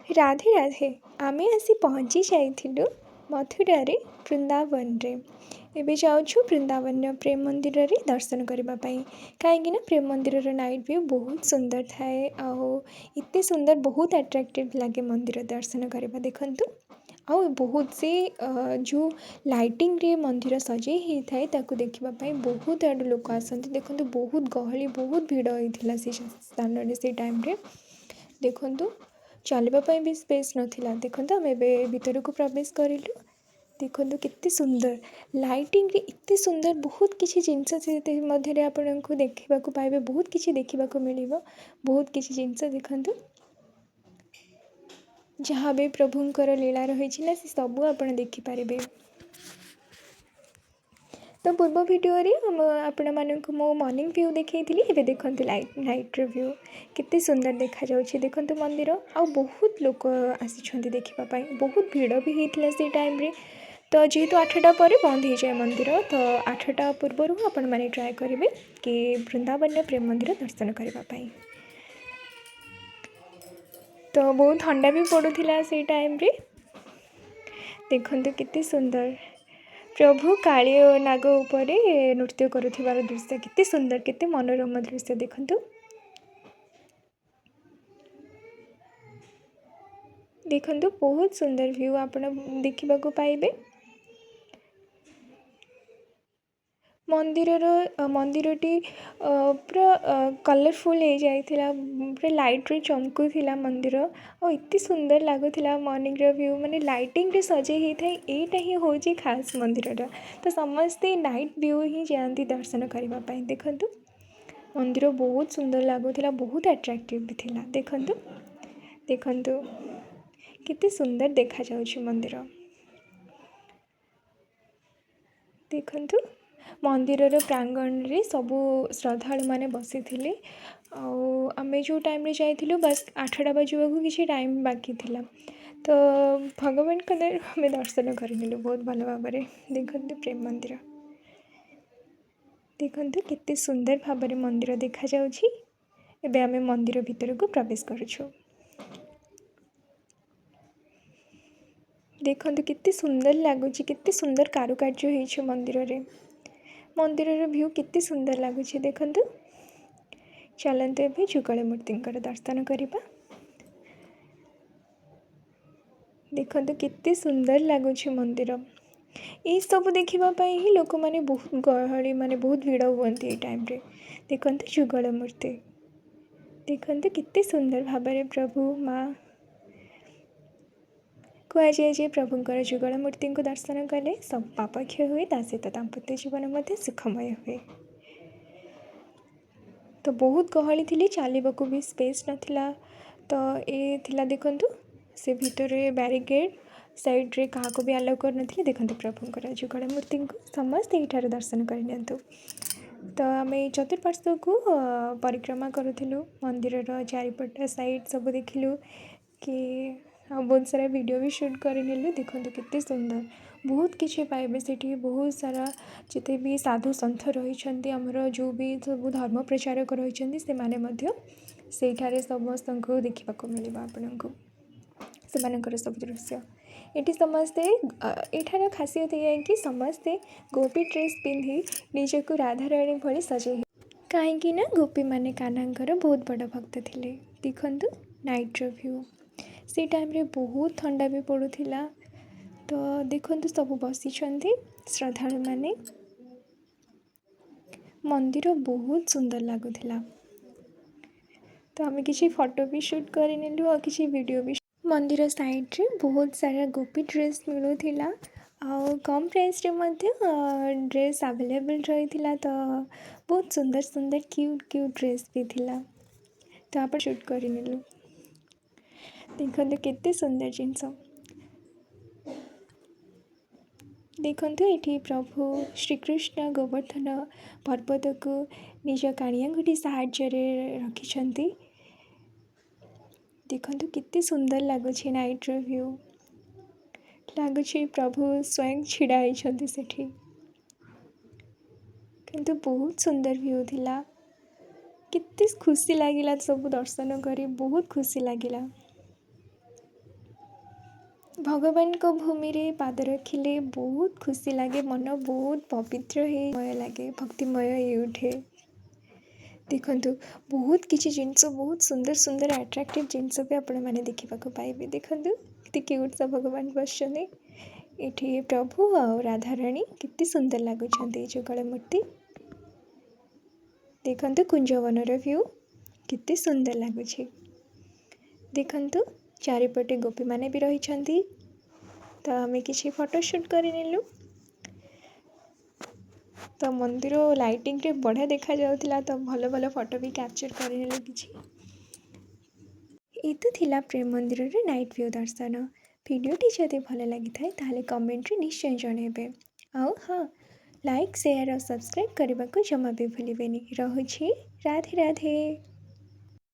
ରାଧେ ରାଧେ। ଆମେ ଆସି ପହଞ୍ଚି ଯାଇଥିଲୁ ମଥୁରାରେ ବୃନ୍ଦାବନରେ। ଏବେ ଯାଉଛୁ ବୃନ୍ଦାବନର ପ୍ରେମ ମନ୍ଦିରରେ ଦର୍ଶନ କରିବା ପାଇଁ, କାହିଁକିନା ପ୍ରେମ ମନ୍ଦିରର ନାଇଟ୍ ଭ୍ୟୁ ବହୁତ ସୁନ୍ଦର ଥାଏ ଆଉ ଏତେ ସୁନ୍ଦର, ବହୁତ ଆଟ୍ରାକ୍ଟିଭ୍ ଲାଗେ ମନ୍ଦିର ଦର୍ଶନ କରିବା। ଦେଖନ୍ତୁ, ଆଉ ବହୁତ ସେ ଯେଉଁ ଲାଇଟିଂରେ ମନ୍ଦିର ସଜେଇ ହେଇଥାଏ, ତାକୁ ଦେଖିବା ପାଇଁ ବହୁତ ଆଡ଼ୁ ଲୋକ ଆସନ୍ତି। ଦେଖନ୍ତୁ, ବହୁତ ଗହଳି, ବହୁତ ଭିଡ଼ ହେଇଥିଲା ସେ ସ୍ଥାନରେ ସେଇ ଟାଇମ୍ରେ। ଦେଖନ୍ତୁ, ଚାଲିବା ପାଇଁ ବି ସ୍ପେସ୍ ନଥିଲା। ଦେଖନ୍ତୁ, ଆମେ ଏବେ ଭିତରକୁ ପ୍ରବେଶ କରିଲୁ। ଦେଖନ୍ତୁ, କେତେ ସୁନ୍ଦର ଲାଇଟିଂରେ, ଏତେ ସୁନ୍ଦର, ବହୁତ କିଛି ଜିନିଷ ସେ ମଧ୍ୟରେ ଆପଣଙ୍କୁ ଦେଖିବାକୁ ପାଇବେ, ବହୁତ କିଛି ଦେଖିବାକୁ ମିଳିବ, ବହୁତ କିଛି ଜିନିଷ। ଦେଖନ୍ତୁ, ଯାହା ବି ପ୍ରଭୁଙ୍କର ଲୀଳା ରହିଛି ନା, ସେ ସବୁ ଆପଣ ଦେଖିପାରିବେ। ତ ପୂର୍ବ ଭିଡ଼ିଓରେ ମୁଁ ଆପଣମାନଙ୍କୁ ମୁଁ ମର୍ଣ୍ଣିଂ ଭ୍ୟୁ ଦେଖେଇଥିଲି। ଏବେ ଦେଖନ୍ତୁ, ନାଇଟ୍ର ଭ୍ୟୁ କେତେ ସୁନ୍ଦର ଦେଖାଯାଉଛି। ଦେଖନ୍ତୁ ମନ୍ଦିର, ଆଉ ବହୁତ ଲୋକ ଆସିଛନ୍ତି ଦେଖିବା ପାଇଁ, ବହୁତ ଭିଡ଼ ବି ହେଇଥିଲା ସେଇ ଟାଇମ୍ରେ। ତ ଯେହେତୁ 8ଟା ପରେ ବନ୍ଦ ହେଇଯାଏ ମନ୍ଦିର, ତ 8ଟା ପୂର୍ବରୁ ଆପଣମାନେ ଟ୍ରାଏ କରିବେ କି ବୃନ୍ଦାବନର ପ୍ରେମ ମନ୍ଦିର ଦର୍ଶନ କରିବା ପାଇଁ। ତ ବହୁତ ଥଣ୍ଡା ବି ପଡ଼ୁଥିଲା ସେଇ ଟାଇମ୍ରେ। ଦେଖନ୍ତୁ, କେତେ ସୁନ୍ଦର ପ୍ରଭୁ କାଳିଅ ନାଗ ଉପରେ ନୃତ୍ୟ କରୁଥିବାର ଦୃଶ୍ୟ, କେତେ ସୁନ୍ଦର, କେତେ ମନୋରମ ଦୃଶ୍ୟ। ଦେଖନ୍ତୁ, ଦେଖନ୍ତୁ, ବହୁତ ସୁନ୍ଦର ଭ୍ୟୁ ଆପଣ ଦେଖିବାକୁ ପାଇବେ। ମନ୍ଦିରର ମନ୍ଦିରଟି ପୁରା କଲରଫୁଲ୍ ହେଇଯାଇଥିଲା, ପୁରା ଲାଇଟ୍ରେ ଚମକୁଥିଲା ମନ୍ଦିର ଆଉ ଏତେ ସୁନ୍ଦର ଲାଗୁଥିଲା ମର୍ଣ୍ଣିଂର ଭ୍ୟୁ। ମାନେ ଲାଇଟିଂରେ ସଜେଇ ହେଇଥାଏ, ଏଇଟା ହିଁ ହେଉଛି ଖାସ୍ ମନ୍ଦିରର। ତ ସମସ୍ତେ ନାଇଟ୍ ଭ୍ୟୁ ହିଁ ଯାଆନ୍ତି ଦର୍ଶନ କରିବା ପାଇଁ। ଦେଖନ୍ତୁ, ମନ୍ଦିର ବହୁତ ସୁନ୍ଦର ଲାଗୁଥିଲା, ବହୁତ ଆଟ୍ରାକ୍ଟିଭ୍ ବି ଥିଲା। ଦେଖନ୍ତୁ, ଦେଖନ୍ତୁ, କେତେ ସୁନ୍ଦର ଦେଖାଯାଉଛି ମନ୍ଦିର। ଦେଖନ୍ତୁ, ମନ୍ଦିରର ପ୍ରାଙ୍ଗଣରେ ସବୁ ଶ୍ରଦ୍ଧାଳୁମାନେ ବସିଥିଲେ ଆଉ ଆମେ ଯେଉଁ ଟାଇମ୍ରେ ଯାଇଥିଲୁ, ବାସ୍ 8ଟା ବାଜିବାକୁ କିଛି ଟାଇମ୍ ବାକି ଥିଲା। ତ ଭଗବାନଙ୍କ ଦୟାରୁ ଆମେ ଦର୍ଶନ କରିନେଲୁ ବହୁତ ଭଲ ଭାବରେ। ଦେଖନ୍ତୁ ପ୍ରେମ ମନ୍ଦିର, ଦେଖନ୍ତୁ କେତେ ସୁନ୍ଦର ଭାବରେ ମନ୍ଦିର ଦେଖାଯାଉଛି। ଏବେ ଆମେ ମନ୍ଦିର ଭିତରକୁ ପ୍ରବେଶ କରୁଛୁ। ଦେଖନ୍ତୁ, କେତେ ସୁନ୍ଦର ଲାଗୁଛି, କେତେ ସୁନ୍ଦର କାରୁକାର୍ଯ୍ୟ ହେଇଛି ମନ୍ଦିରରେ। ମନ୍ଦିରର ଭ୍ୟୁ କେତେ ସୁନ୍ଦର ଲାଗୁଛି ଦେଖନ୍ତୁ। ଚାଲନ୍ତୁ, ଏବେ ଯୁଗଳ ମୂର୍ତ୍ତିଙ୍କର ଦର୍ଶନ କରିବା। ଦେଖନ୍ତୁ, କେତେ ସୁନ୍ଦର ଲାଗୁଛି ମନ୍ଦିର। ଏଇସବୁ ଦେଖିବା ପାଇଁ ହିଁ ଲୋକମାନେ ବହୁତ ଗହଳି, ମାନେ ବହୁତ ଭିଡ଼ ହୁଅନ୍ତି ଏଇ ଟାଇମ୍ରେ। ଦେଖନ୍ତୁ ଯୁଗଳ ମୂର୍ତ୍ତି, ଦେଖନ୍ତୁ କେତେ ସୁନ୍ଦର ଭାବରେ ପ୍ରଭୁ ମା। କୁହାଯାଏ ଯେ ପ୍ରଭୁଙ୍କର ଯୁଗଳ ମୂର୍ତ୍ତିଙ୍କୁ ଦର୍ଶନ କଲେ ସବୁ ପାପ କ୍ଷୟ ହୁଏ, ତା ସହିତ ଦାମ୍ପତ୍ୟ ଜୀବନ ମଧ୍ୟ ସୁଖମୟ ହୁଏ। ତ ବହୁତ ଗହଳି ଥିଲେ, ଚାଲିବାକୁ ବି ସ୍ପେସ୍ ନଥିଲା। ତ ଏ ଥିଲା, ଦେଖନ୍ତୁ, ସେ ଭିତରେ ବ୍ୟାରିକେଡ଼ ସାଇଡ଼୍ରେ କାହାକୁ ବି ଆଲାଉ କରୁନଥିଲେ। ଦେଖନ୍ତୁ, ପ୍ରଭୁଙ୍କର ଯୁଗଳ ମୂର୍ତ୍ତିଙ୍କୁ ସମସ୍ତେ ଏଇଠାରେ ଦର୍ଶନ କରିନିଅନ୍ତୁ। ତ ଆମେ ଚତୁଃପାର୍ଶ୍ୱକୁ ପରିକ୍ରମା କରୁଥିଲୁ, ମନ୍ଦିରର ଚାରିପଟ ସାଇଡ଼୍ ସବୁ ଦେଖିଲୁ କି ଆଉ ବହୁତ ସାରା ଭିଡ଼ିଓ ବି ସୁଟ୍ କରିନେଲୁ। ଦେଖନ୍ତୁ, କେତେ ସୁନ୍ଦର, ବହୁତ କିଛି ପାଇବେ ସେଠି। ବହୁତ ସାରା ଯେତେ ବି ସାଧୁ ସନ୍ଥ ରହିଛନ୍ତି, ଆମର ଯେଉଁ ବି ସବୁ ଧର୍ମ ପ୍ରଚାରକ ରହିଛନ୍ତି, ସେମାନେ ମଧ୍ୟ ସେଇଠାରେ ସମସ୍ତଙ୍କୁ ଦେଖିବାକୁ ମିଳିବ ଆପଣଙ୍କୁ ସେମାନଙ୍କର ସବୁ ଦୃଶ୍ୟ। ଏଠି ସମସ୍ତେ, ଏଠାର ଖାସିୟତ ଏଇଆ କି ସମସ୍ତେ ଗୋପୀ ଡ୍ରେସ୍ ପିନ୍ଧି ନିଜକୁ ରାଧାରାଣୀ ଭଳି ସଜେଇ, କାହିଁକି ନା ଗୋପୀମାନେ କାହ୍ନାଙ୍କର ବହୁତ ବଡ଼ ଭକ୍ତ ଥିଲେ। ଦେଖନ୍ତୁ ନାଇଟ୍ର ଭ୍ୟୁ। ସେଇ ଟାଇମ୍ରେ ବହୁତ ଥଣ୍ଡା ବି ପଡ଼ୁଥିଲା। ତ ଦେଖନ୍ତୁ, ସବୁ ବସିଛନ୍ତି ଶ୍ରଦ୍ଧାଳୁମାନେ। ମନ୍ଦିର ବହୁତ ସୁନ୍ଦର ଲାଗୁଥିଲା। ତ ଆମେ କିଛି ଫଟୋ ବି ସୁଟ୍ କରିନେଲୁ ଆଉ କିଛି ଭିଡ଼ିଓ ବି। ମନ୍ଦିର ସାଇଡ଼୍ରେ ବହୁତ ସାରା ଗୋପୀ ଡ୍ରେସ୍ ମିଳୁଥିଲା ଆଉ କମ୍ ପ୍ରାଇସ୍ରେ ମଧ୍ୟ ଡ୍ରେସ୍ ଆଭେଲେବଲ୍ ରହିଥିଲା। ତ ବହୁତ ସୁନ୍ଦର ସୁନ୍ଦର କ୍ୟୁଟ୍ କ୍ୟୁଟ୍ ଡ୍ରେସ୍ ବି ଥିଲା, ତ ଆପଣ ସୁଟ୍ କରିନେଲୁ। ଦେଖନ୍ତୁ, କେତେ ସୁନ୍ଦର ଜିନିଷ। ଦେଖନ୍ତୁ, ଏଠି ପ୍ରଭୁ ଶ୍ରୀକୃଷ୍ଣ ଗୋବର୍ଦ୍ଧନ ପର୍ବତକୁ ନିଜ କାଣିଆଙ୍ଗୁଠି ସାହାଯ୍ୟରେ ରଖିଛନ୍ତି। ଦେଖନ୍ତୁ, କେତେ ସୁନ୍ଦର ଲାଗୁଛି ନାଇଟ୍ର ଭ୍ୟୁ। ଲାଗୁଛି ପ୍ରଭୁ ସ୍ୱୟଂ ଛିଡ଼ା ହେଇଛନ୍ତି ସେଠି। କିନ୍ତୁ ବହୁତ ସୁନ୍ଦର ଭ୍ୟୁ ଥିଲା। କେତେ ଖୁସି ଲାଗିଲା ସବୁ ଦର୍ଶନ କରି, ବହୁତ ଖୁସି ଲାଗିଲା। ଭଗବାନଙ୍କ ଭୂମିରେ ପାଦ ରଖିଲେ ବହୁତ ଖୁସି ଲାଗେ, ମନ ବହୁତ ପବିତ୍ର ହେଇ ଲାଗେ, ଭକ୍ତିମୟ ହେଇ ଉଠେ। ଦେଖନ୍ତୁ, ବହୁତ କିଛି ଜିନିଷ, ବହୁତ ସୁନ୍ଦର ସୁନ୍ଦର ଆଟ୍ରାକ୍ଟିଭ୍ ଜିନିଷ ବି ଆପଣମାନେ ଦେଖିବାକୁ ପାଇବେ। ଦେଖନ୍ତୁ, କେତେ କ୍ୟୁଟ୍ ସା ଭଗବାନ ବସିଛନ୍ତି ଏଠି। ପ୍ରଭୁ ଆଉ ରାଧାରାଣୀ କେତେ ସୁନ୍ଦର ଲାଗୁଛନ୍ତି, ଏ ଯୁଗଳ ମୂର୍ତ୍ତି। ଦେଖନ୍ତୁ, କୁଞ୍ଜବନର ଭ୍ୟୁ କେତେ ସୁନ୍ଦର ଲାଗୁଛି। ଦେଖନ୍ତୁ, ଚାରିପଟେ ଗୋପୀମାନେ ବି ରହିଛନ୍ତି। ତ ଆମେ କିଛି ଫଟୋ ସୁଟ୍ କରିନେଲୁ। ତ ମନ୍ଦିର ଲାଇଟିଂରେ ବଢ଼ିଆ ଦେଖାଯାଉଥିଲା, ତ ଭଲ ଭଲ ଫଟୋ ବି କ୍ୟାପଚର୍ କରିନେଲୁ କିଛି। ଏ ତ ଥିଲା ପ୍ରେମ ମନ୍ଦିରର ନାଇଟ୍ ଭ୍ୟୁ ଦର୍ଶନ। ଭିଡ଼ିଓଟି ଯଦି ଭଲ ଲାଗିଥାଏ, ତାହେଲେ କମେଣ୍ଟରେ ନିଶ୍ଚୟ ଜଣାଇବେ। ଆଉ ହଁ, ଲାଇକ୍, ସେୟାର ଆଉ ସବସ୍କ୍ରାଇବ୍ କରିବାକୁ ଜମା ବି ଭୁଲିବେନି। ରହୁଛି, ରାଧେ ରାଧେ।